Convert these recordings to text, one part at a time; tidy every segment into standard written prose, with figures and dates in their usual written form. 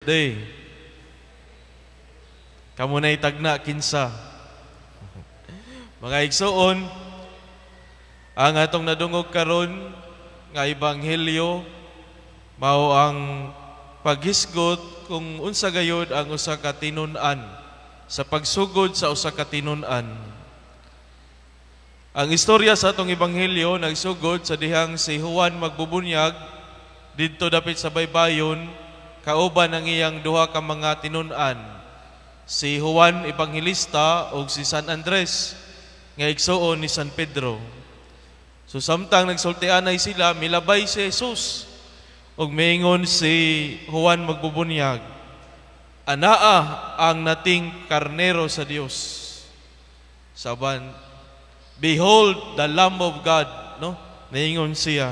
birthday? Kamo na itagna kinsa. Mga igsuon, ang atong nadungog karon nga ebanghelyo mao ang paghisgot kung unsa gayud ang usa ka tinun-an, sa pagsugod sa usa ka tinun-an. Ang istorya sa atong ebanghelyo nagsugod sa dihang si Juan magbubunyag didto dapit sa baybayon kauban ang iyang duha ka mga tinun-an, si Juan Evangelista ug si San Andres nga igsuon ni San Pedro. So samtang nagsultianay sila, milabay si Jesus ug miingon si Juan magbubunyag, "Anaa ang nating karnero sa Dios." Saban, "Behold the Lamb of God," no? Niingon siya.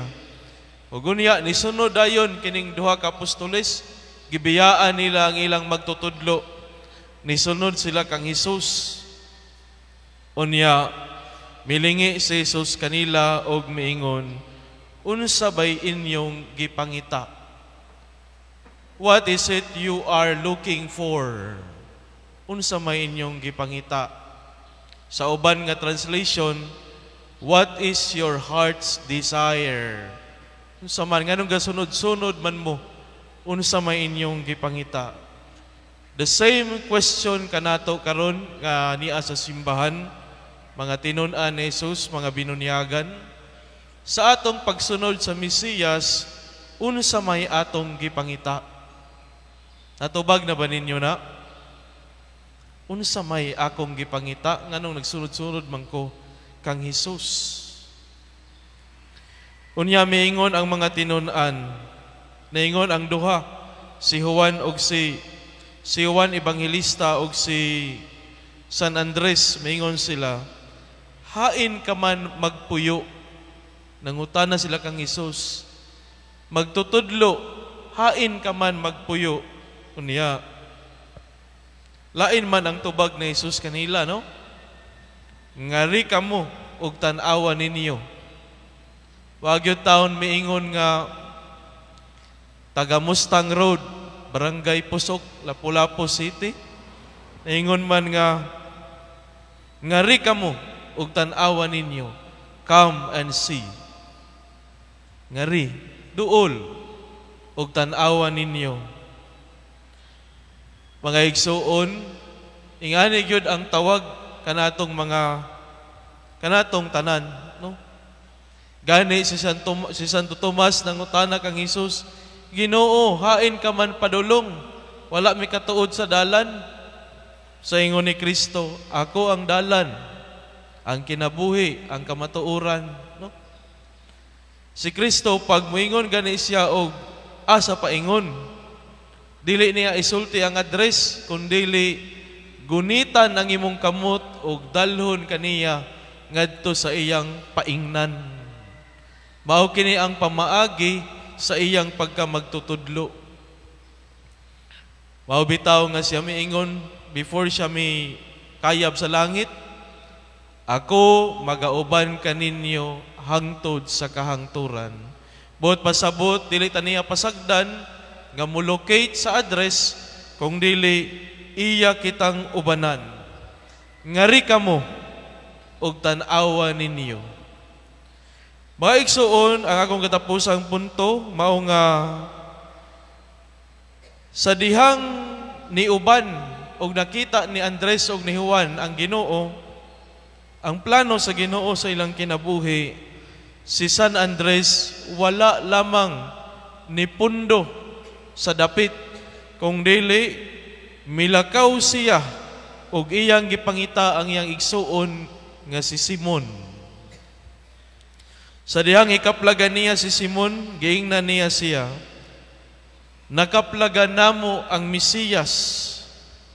Ug unya nisunod dayon kining duha ka apostoles, gibiyaan nila ang ilang magtutudlo. Nisunod sila kang Hesus. Unya milingi si Jesus kanila og miingon, "Unsa bay inyong gipangita?" "What is it you are looking for?" Unsa may inyong gipangita? Sa uban nga translation, "What is your heart's desire?" Unsa man, nganong gasunod-sunod man mo? Unsa may inyong gipangita? The same question kanato karon nga nia sa simbahan, mga tinun-an ni Jesus, mga binunyagan. Sa atong pagsunod sa Mesiyas, unsa may atong gipangita? Natubag na ba ninyo na? Unsa may akong gipangita nganong nagsunod-sunod man ko kang Hesus? Unya miingon ang mga tinun-an. Niingon ang duha, si Juan og si Juan Evangelista og si San Andres, miingon sila, "Hain ka man magpuyo?" Nangutana sila kang Hesus. "Magtutudlo, hain ka man magpuyo?" Unya lain man ang tubag ni Hesus kanila, no? "Ngari kamo og tan-awa ninyo." Wa gyud taon miingon nga taga Mustang Road, Barangay Pusok, Lapu-Lapu City. Ingon man nga, "Ngari kamo og tan-awa ninyo." "Come and see." Ngari, duol og tan-awa ninyo. Mga igsuon, ingani gyud ang tawag kanatong tanan, no? Gani si Santo Tomas nangutana kang Hesus, "Ginoo, hain ka man padulong? Wala mi katuod sa dalan." Sa ingon ni Kristo, "Ako ang dalan, ang kinabuhi, ang kamatuoran," no? Si Kristo, pag muingon gani siya og asa paingon, dili niya isulti ang address, kundili gunitan ang imong kamot og dalhon kaniya ngadto sa iyang paingnan. Mao kini ang pamaagi sa iyang pagkamagtutudlo. Mao bitaw nga siya miingon before siya mi kayab sa langit, "Ako magauban kaninyo hangtod sa kahangturan." Buot pasabot, dili ta niya pasagdan nga mo-locate sa address, kung dili iya kitang ubanan. Ngari kamo og tan-awa ninyo. Mga igsuon, ang akong katapusang punto mao nga sa dihang niuban og nakita ni Andres og ni Juan ang Ginoo, ang plano sa Ginoo sa ilang kinabuhi, si San Andres wala lamang ni pundo sa dapit, kung dili milakaw siya og iyang gipangita ang iyang igsuon nga si Simon. Sa dihang ikaplagan niya si Simon, giingnan niya siya, "Nakaplagan namo ang Mesiyas,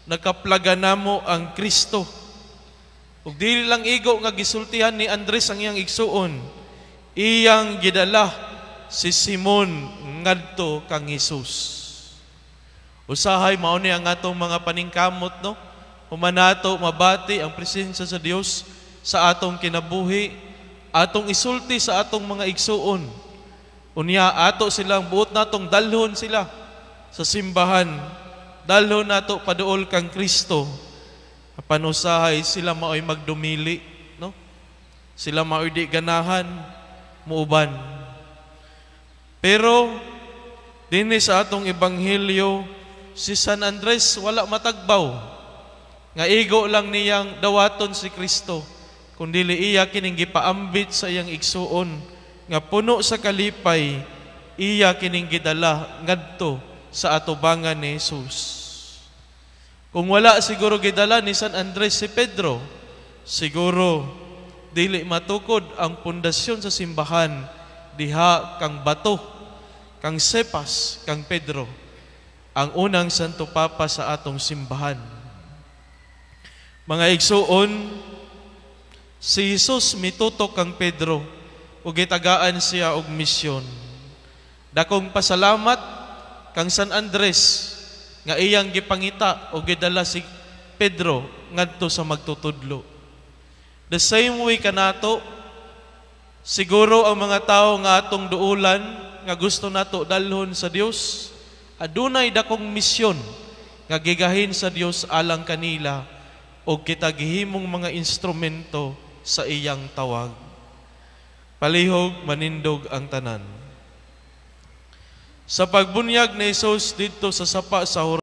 nakaplagan namo ang Kristo." Ug dili lang igo nga gisultihan ni Andres ang iyang igsuon, iyang gidala si Simon ngadto kang Hesus. Usahay mao ni ang atong mga paningkamot, no? Human nato mabati ang presensya sa Dios sa atong kinabuhi, atong isulti sa atong mga igsuon. Unya ato silang buot natong dalhon sila sa simbahan. Dalhon nato paduol kang Kristo. Apan usahay sila maoy magdumili, no? Sila maoy di ganahan muuban. Pero dinhi sa atong ebanghelyo, si San Andres wala matagbaw nga igo lang niyang dawaton si Kristo, kundili iya kining gipaambit sa iyang igsuon nga puno sa kalipay iya kining gidala ngadto sa atubangan ni Jesus. Kung wala siguro gidala ni San Andres si Pedro, siguro dili matukod ang pundasyon sa simbahan diha kang bato, kang Cephas, kang Pedro, ang unang Santo Papa sa atong simbahan. Mga igsuon, si Jesus mitutok kang Pedro ug gitagaan siya og misyon. Dakong pasalamat kang San Andres nga iyang gipangita o gidala si Pedro ngadto sa magtutudlo. The same way kanato, siguro ang mga tao nga atong duulan nga gusto nato dalhon sa Dios, adunay dakong misyon nga gigahin sa Dios alang kanila o kita gihimong mga instrumento sa iyang tawag. Palihog manindog ang tanan. Sa pagbunyag ni Jesus didto sa sapa sa